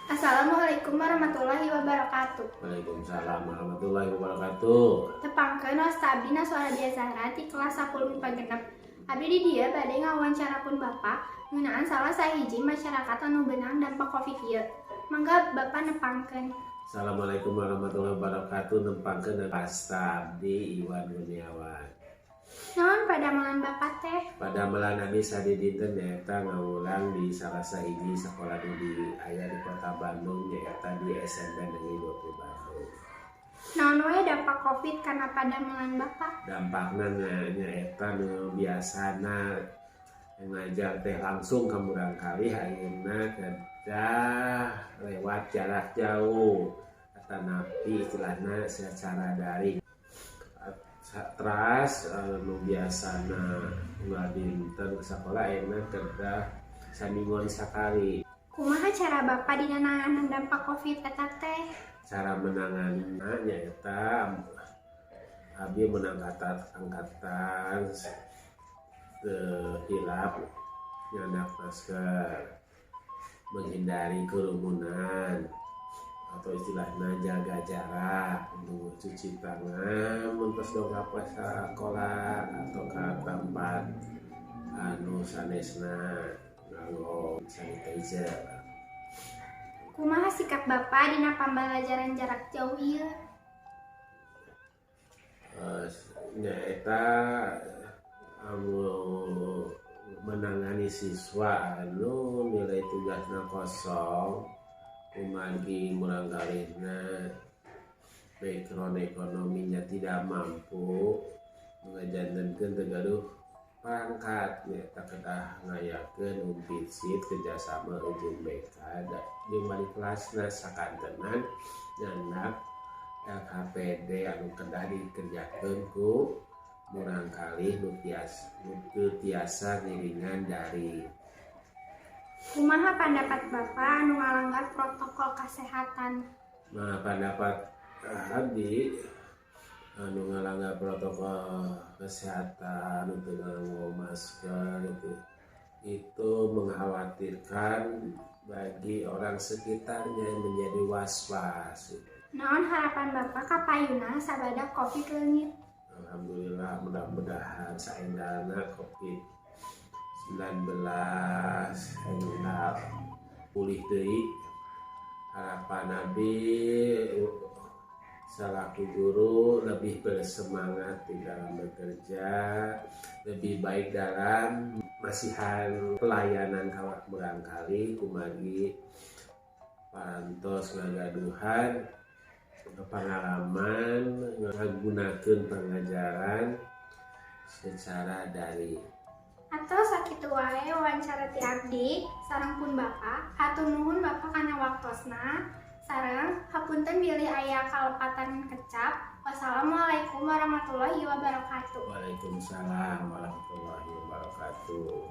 Assalamualaikum warahmatullahi wabarakatuh. Waalaikumsalam warahmatullahi wabarakatuh. Tepangkeun, wasta abdi Naswa Radia Zahra ti kelas 10 MIPA 6. Abdi di dieu bade ngawawancara pun Bapak ngeunaan salah sahiji masyarakat anu beunang dampak Covid ieu. Mangga Bapak nepangkeun. Assalamualaikum warahmatullahi wabarakatuh. Nepangkeun, wasta abdi Iwan Kurniawan. Naon padamelan Bapak teh? Padamelan abdi sadidinten nyaeta ngawulang di salah sahiji sekolah nu di aya di Kota Bandung, nyaeta di SMP Negeri 20 Bandung. Naon wae dampak Covid kana padamelan Bapak? Dampakna nyaeta nu biasana ngajar teh langsung ke murangkalih, ayeuna kedah lewat jarak jauh atanapi istilahna secara daring. Teras nu biasana unggal dinten ke sekolah, ayeuna kedah samingguan sakali. Kumaha cara Bapak dina nanganan dampak Covid eta teh? Cara menanganina nyaeta abdi menang angkatan teu hilap nyandak masker, menghindari kerumunan atau istilahnya jaga jarak, untuk cuci tangan mun tos dongkap ka sekolah atau ke tempat anu sanesna, nganggo sanitizer. Kumaha sikap Bapak dina pambelajaran jarak jauh ieu? Nyaeta anu menangani siswa anu nilai tugasna kosong kumargi murangkalihna background ekonominya tidak mampu, ngajantenkeun teu gaduh perangkat, nyaeta kedah ngayakeun unfit kerjasama jeung BK jeung wali kelasna, sakantenan nyandak LKPD anu kedah dikerjakeun ku murangkalih nu teu tiasa ngiringan daring. Kumaha pandapat Bapak anu ngalanggar protokol kesehatan? Nah, pendapat abdi, anu ngalanggar protokol kesehatan untuk nganggo masker itu mengkhawatirkan bagi orang sekitarnya yang menjadi was-was. Naon harapan Bapak ka payuna sabada Covid leungit? Alhamdulillah, mudah-mudahan saenggalna Covid 19 enggal pulih deui. Harapan abdi selaku guru lebih bersemangat di dalam bekerja, lebih baik dalam masihan pelayanan ka murangkalih kumargi parantos ngagaduhan pengalaman ngagunakeun pengajaran secara daring. Atos, sakitu wae wawancara ti abdi sareng pun Bapak. Hatur nuhun Bapak kana waktosna. Sareng hapunten bilih aya kalepatan kecap. Wassalamualaikum warahmatullahi wabarakatuh. Waalaikumsalam warahmatullahi wabarakatuh.